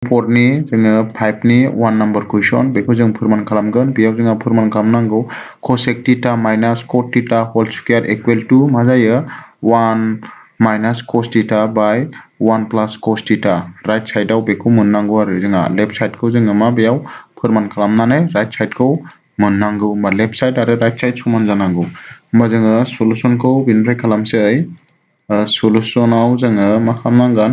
4 जोङो 5 नि 1 नाम्बार कुइसन बेखौ जों फोरमान खालामगोन। बेयाव जोङो फोरमान खालामनांगौ cosec theta minus cot theta whole square equal to मा जायो 1 minus cos theta by 1 plus cos theta right साइडआव बेखौ मोननांगौ आरो जोंहा लेफ्ट साइडखौ जोङो मा बेयाव फोरमान खालामनानै राइट साइडखौ मोननांगौ होमबा लेफ्ट साइड आरो राइट साइड समान जानांगौ। होमबा जोङो सलुसनखौ बेनिफ्राय खालामसै सलुसनाव जोङो मा खालामनांगोन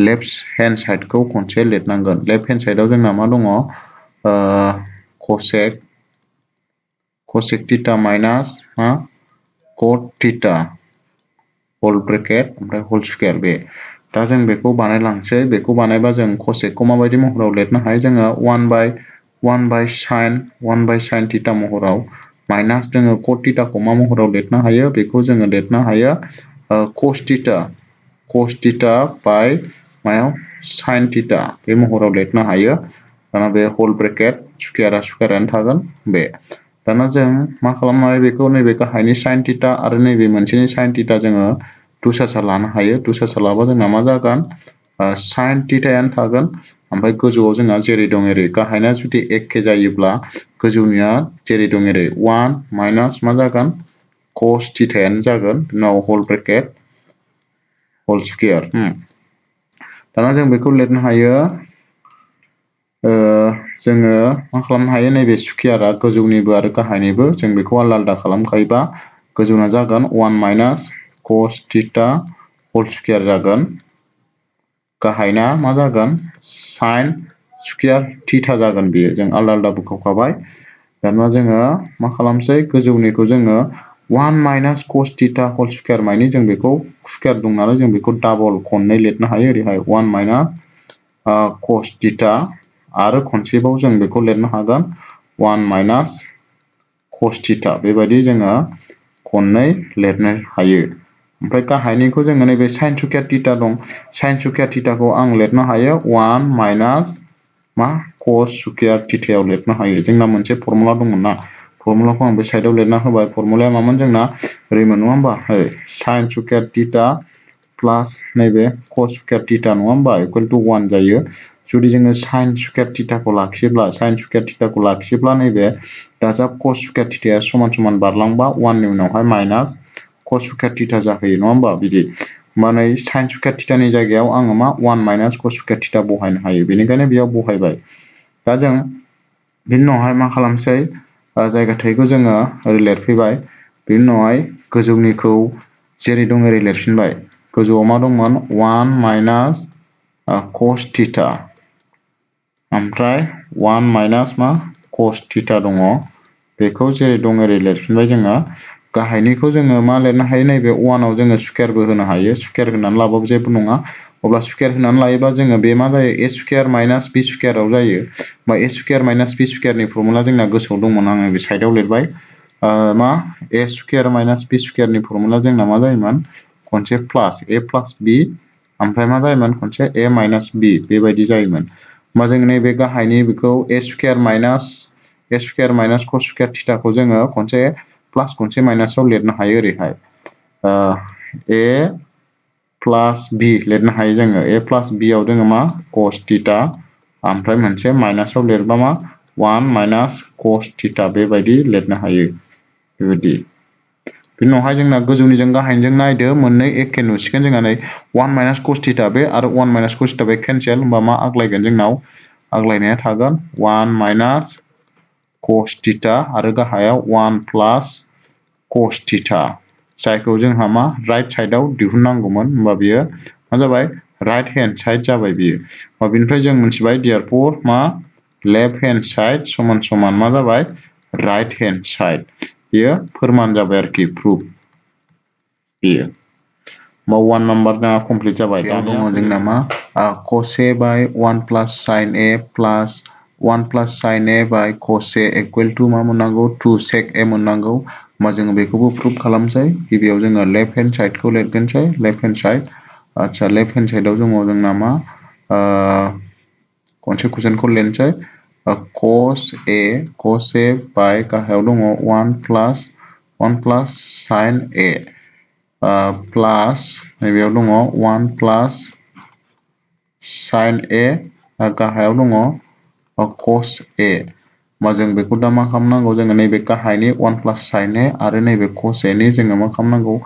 लेफ्ट हेन्ड साइडखौ खनसे लिरनांगोन। लेफ्ट हेन्ड साइडआव जोंना मा दङ cosec theta minus cot theta whole bracket ओमफ्राय होल स्क्वायर बे दा जों बेखौ बानायलांसै। बेखौ बानायबा जों cosecखौ माबायदि महराव लिरनो हायो जोङो 1 बाय sin थीटा महराव माइनास जोङो cot थीटाखौ मा महराव लिरनो हायो बेखौ जोङो लिरनो हायो cos थीटा बाय मायाव sin थीटा बे महराव लिरनो हायो। दाना बे होल ब्रेकेट स्क्वायरानो थागोन बे दाना जों मा खालामनो हायो बेखौ नैबे गाहायनि sin थीटा आरो नैबे मोनसेनि sin थीटा जोङो दुसासा लानो हायो। दुसासा लाबा जोंना मा जागोन sin थीटायानो थागोन ओमफ्राय गोजौआव जोंहा जेरै दं एरै गाहायना जुदि एखे जायोब्ला गोजौनिया जेरै दं एरै 1 माइनास मा जागोन cos थीटायानो जागोन उनाव होल ब्रेकेट होल स्क्वायर दाना जों बेखौ लिरनो हायो जोङो मा खालामनो हायो नैबे स्क्वायरा गोजौनिबो आरो गाहायनिबो जों बेखौ आलादा आलादा खालामखायोबा गोजौना जागोन 1 minus cos theta whole square जागोन गाहायना मा जागोन sin स्क्वायर थीटा जागोन बेयो जों आलादा आलादा बोखावखाबाय। दाना जोङो मा खालामसै गोजौनिखौ जोङो 1 minus cos theta whole square मानि जों बेखौ स्क्वायर दं नालाय जों बेखौ डाबल खननै लिरनो हायो ओरैहाय 1 माइनास cos थीटा आरो खनसेबाव जों बेखौ लिरनो हागोन 1 माइनास cos थीटा बेबायदि जोङो खननै लिरनो हायो। ओमफ्राय गाहायनिखौ जोङो नैबे sin स्क्वायर थीटा दं sin स्क्वायर थीटाखौ आं लिरनो हायो 1 माइनास cos स्क्वायर थीटायाव लिरनो हायो। जोंना मोनसे फर्मुला दंमोन ना फर्मुलाखौ आं बे साइडआव लिरना होबाय। फर्मुलाया मामोन जोंना ओरैमोन नङा होमबा sin स्क्वायर थीटा प्लास नैबे cos स्क्वायर थीटा नङा होमबा इकुवेल टू 1 जायो। जुदि जोङो sin स्क्वायर थीटाखौ लाखियोब्ला नैबे दाजाब cos स्क्वायर थीटाया समान समान बारलांबा 1 नि उनावहाय माइनास cos स्क्वायर थीटा जाहैयो नङा होमबा बिदि होमबा नै sin स्क्वायर थीटानि जायगायाव आङो मा 1 माइनास cos स्क्वायर थीटा बहायनो हायो बेनिखायनो बेयाव बहायबाय। दा जों बिनि उनावहाय मा खालामसै जायगा थाइखौ जोङो ओरै लिरफैबाय बिनि उनावहाय गोजौनिखौ जेरै दं ओरै लिरफिनबाय। गोजौआव मा दंमोन 1 माइनास cos थीटा ओमफ्राय 1 माइनास cos थीटा दङ बेखौ जेरै दं ओरै लिरफिनबाय जोङो। गाहायनिखौ जोङो मा लिरनो हायो नैबे 1 आव जोङो स्क्वायरबो होनो हायो स्क्वायर होनानै लाबाबो जेबो नङा। अब्ला स्क्वायर होनानै लायोब्ला जोङो बे मा जायो a स्क्वायर माइनास b स्क्वायराव जायो बा a स्क्वायर माइनास b स्क्वायरनि फर्मुला जोंना गोसोआव दंमोन आङो बे साइडआव लिरबाय a स्क्वायर माइनास b स्क्वायरनि फर्मुला जोंना मा जायोमोन खनसे प्लास a प्लास b ओमफ्राय मा जायोमोन खनसे a माइनास b बेबायदि जायोमोन। होमबा जों नैबे गाहायनि बेखौ a square minus cos square थीटाखौ जोङो खनसे प्लास खनसे माइनासाव लिरनो हायो ओरैहाय a प्लास b लिरनो हायो जोङो a प्लास b आव जोङो मा cos थीटा ओमफ्राय मोनसे माइनासाव लिरबा मा 1 माइनास cos थीटा बेबायदि लिरनो हायो बेबायदि। बिनि उनावहाय जोंना गोजौनिजों गाहायनिजों नायदो मोननै एखे नुसिगोन जोंहा नै 1 माइनास cos थीटा बे आरो 1 माइनास cos थीटा बे केन्सेल होमबा मा आग्लायगोन जोंनाव आग्लायनाया थागोन 1 माइनास cos थीटा आरो गाहायाव 1 प्लास cos थीटा जायखौ जोंहा मा राइट साइडआव दिहुननांगौमोन होमबा बियो मा जाबाय राइट हेन्ड साइड जाबाय बियो। बेनिफ्राय जों मिथिबाय देयरफर मा लेफ्ट हेन्ड साइड समान समान मा जाबाय राइट हेन्ड साइड बियो फोरमान जाबाय आरोखि प्रुफ बेयो। होमबा 1 नाम्बार जोंहा कमप्लिट जाबाय। दानिया दङ जोंना मा cos a by 1 plus sin a plus 1 plus sin a by cos a equal to मा मोननांगौ 2 sec a मोननांगौ। होमबा जोङो बेखौबो प्रुफ खालामसै। गिबियाव जोङो लेफ्ट हेन्ड साइडखौ लिरगोनसै लेफ्ट हेन्ड साइड आदसा लेफ्ट हेन्ड साइडआव दङ जोंना मा खनसे कुइसनखौ लिरनोसै cos a बाय गाहायाव दङ 1 प्लास sin a प्लास नैबेयाव दङ 1 प्लास sin a गाहायाव दङ cos a मा जों बेखौ दा मा खालामनांगौ जोङो नैबे गाहायनि 1 प्लास sin a आरो नैबे cos a नि जोङो मा खालामनांगौ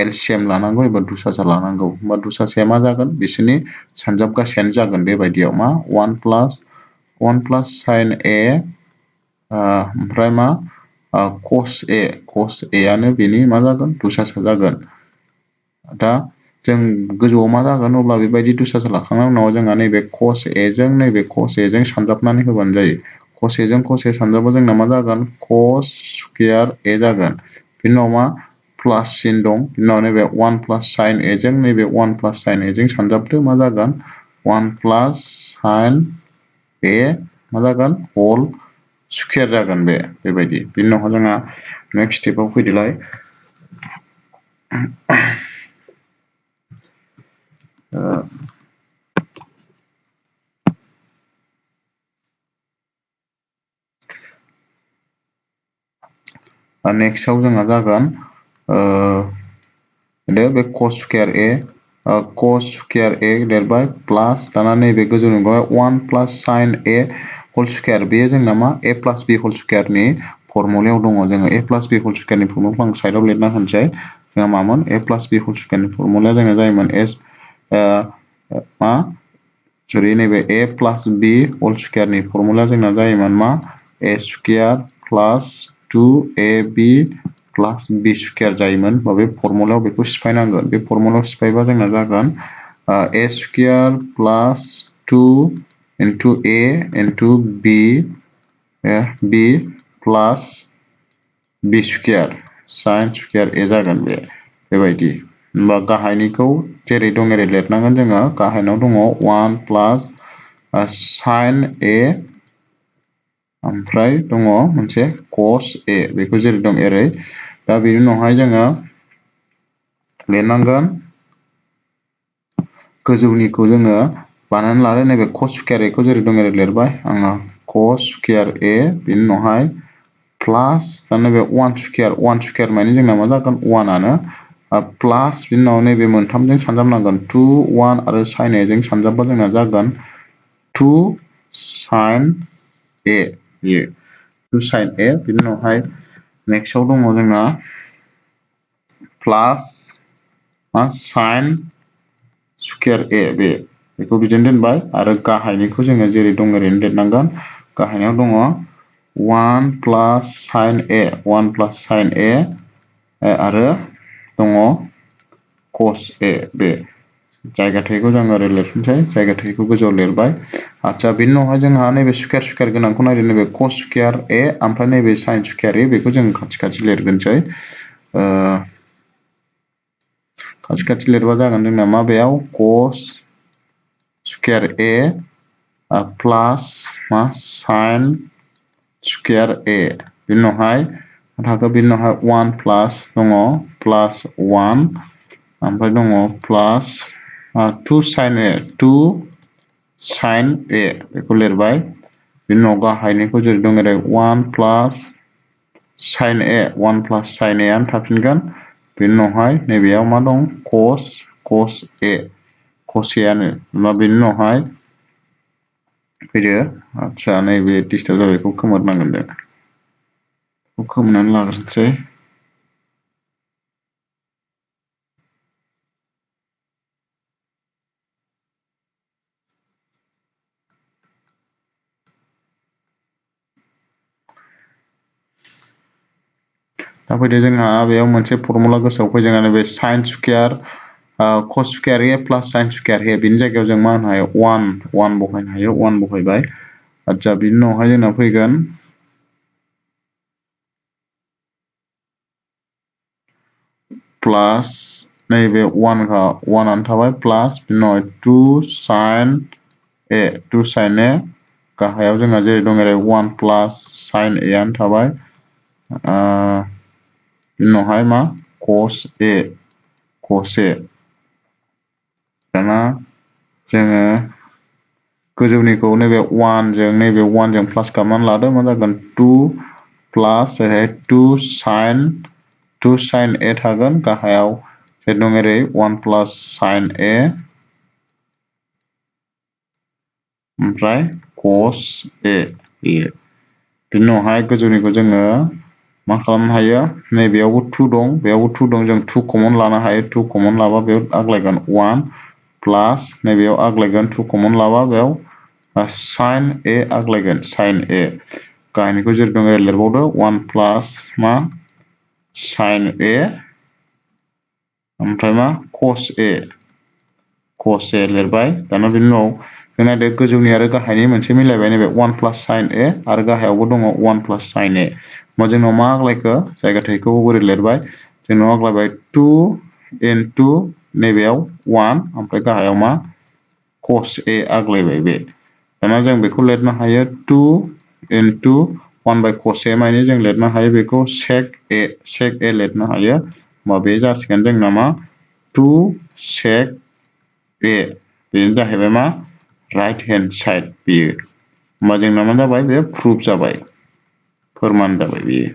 एलसिएम लानांगौ एबा दुसासा लानांगौ होमबा दुसासाया मा जागोन बिसोरनि सानजाबगासेयानो जागोन बेबायदियाव मा 1 प्लास sin a ओमफ्राय मा cos a आनो बेनि मा जागोन दुसासा जागोन दा जों गोजौआव मा जागोन अब्ला बेबायदि दुसासा लाखांनायनि उनाव जोंहा नैबे cos a जों नैबे cos a जों सानजाबनानै होबानो जायो cos a जों cos a सानजाबा जोंना मा जागोन cos स्क्वायर a जागोन बिनि उनाव मा प्लास सिन दं बिनि उनाव नैबे 1 प्लास sin a जों नैबे 1 प्लास sin a जों सानजाबदो मा जागोन 1 प्लास sin a मा जागोन होल स्क्वायर जागोन बेबायदि बिनि उनाव जोंहा नेक्स्ट स्टेपाव फैदोलाय नेक्स्टआव जोंहा जागोन बे cos square a cos square a लिरबाय प्लास दाना नैबे गोजौनि 1 plus sin a whole square बेयो जोंना मा a प्लास b होल स्क्वायरनि फर्मुलायाव दङ जोङो a प्लास b होल स्क्वायरनि फर्मुलाखौ आं साइडआव लिरना होनोसै जोंहा मामोन a प्लास b होल स्क्वायरनि फर्मुलाया जोंना जायोमोन सरि नैबे a प्लास b होल स्क्वायरनि फर्मुलाया जोंना जायोमोन मा a square plus 2ab plus b square जायोमोन बे फर्मुलायाव बेखौ सिफायनांगोन बे फर्मुलायाव सिफायबा जोंना जागोन a square plus 2 into a into b b plus b square sin square a जागोन बेबायदि होमबा गाहायनिखौ जेरै दं एरै लिरनांगोन जोङो गाहायनाव दङ 1 प्लास sin a ओमफ्राय दङ मोनसे cos a बेखौ जेरै दं एरै दा बेनि उनावहाय जोङो लिरनांगोन गोजौनिखौ जोङो बानायनानै लादो नैबे cos स्क्वायर a खौ जेरै दं एरै लिरबाय आङो cos स्क्वायर a बेनि उनावहाय प्लास दा नैबे 1 स्क्वायर माने जोंना मा जागोन 1 आनो प्लास बिनि उनाव नैबे मोनथामजों सानजाबनांगोन 2 1 आरो sin a जों सानजाबबा जोंना जागोन 2 sin a बेयो 2 sin a बिनि उनावहाय नेक्स्टआव दङ जोंना प्लास मा sin स्क्वायर a बेखौ बिदिनो दोनबाय आरो गाहायनिखौ जोङो जेरै दं ओरैनो लिरनांगोन गाहायनायाव दङ 1 प्लास sin a आरो दङ cos a जायगा थोयैखौ जों ओरै लिरफिनसै जायगा थोयैखौ गोजौआव लिरबाय आदसा बेनि उनावहाय जोंहा नैबे स्क्वायर गोनांखौ नायदो नैबे cos स्क्वायर a ओमफ्राय नैबे sin स्क्वायर a बेखौ जों खाथि लिरगोनसै खाथि लिरबा जागोन जोंना मा बेयाव cos स्क्वायर a प्लास मा sin स्क्वायर a बिनि उनावहाय बिनि उनावहाय 1 प्लास दङ प्लास 1 ओमफ्राय दङ प्लास 2 sin a बेखौ लिरबाय बिनि उनाव गाहायनिखौ जेरै दं ओरै 1 प्लास sin a आनो थाफिनगोन बेनि उनावहाय नैबेयाव मा दं cos a आनो बेनि उनावहाय फैदो आदसा नैबे डिस्टार्ब जाबाय बेखौ खोमोरनांगोन जों बेखौ खोमोरनानै लाग्रोनोसै दा फैदो जोंहा बेयाव मोनसे फर्मुला गोसोआव फै जोंहा नैबे sin square cos square a plus sin square a बिनि जायगायाव जों मा होनो हायो 1 बहायनो हायो 1 बहायबाय आदसा बिनि उनावहाय जोंना फैगोन प्लास नैबे 1 आनो थाबाय प्लास बिनि उनाव 2 sin a गाहायाव जोंहा जेरै दं ओरै 1 प्लास sin a आनो थाबाय बिनि उनावहाय मा cos a दाना जोङो गोजौनिखौ नैबे 1 जों प्लास खालामनानै लादो मा जागोन 2 प्लास ओरैहाय 2 sin a थागोन गाहायाव जेरै दं ओरै 1 प्लास sin a ओमफ्राय cos A बेयो बिनि उनावहाय गोजौनिखौ जोङो मा खालामनो हायो नैबेयावबो 2 दं बेयावबो 2 दं जों 2 कमन लानो हायो 2 कमन लाबा बेयाव आग्लायगोन 1 प्लास नैबेयाव आग्लायगोन 2 कमन लाबा बेयाव sin A आग्लायगोन sin A गाहायनिखौ जेरै दं ओरै लिरबावदो 1 प्लास मा sin A ओमफ्राय मा cos A लिरबाय दाना बिनि उनाव जों नायदो गोजौनि आरो गाहायनि मोनसे मिलायबाय नैबे 1 प्लास sin A आरो गाहायावबो दङ 1 प्लास sin A होमबा जोंनाव मा आग्लायखो जायगा थैखौ बोरै लिरबाय जोंनाव आग्लायबाय 2 into नैबेयाव 1 ओमफ्राय गाहायाव मा cos A आग्लायबाय बे दाना जों बेखौ लिरनो हायो 2 into 1 by cos A माने जों लिरनो हायो बेखौ sec A लिरनो हायो होमबा बे जासिगोन जोंना मा 2 sec A बेनो जाहैबाय मा राइट हेन्ड साइड बेयो होमबा जोंना मा जाबाय बे प्रुफ जाबाय फोरमान जाबाय बेयो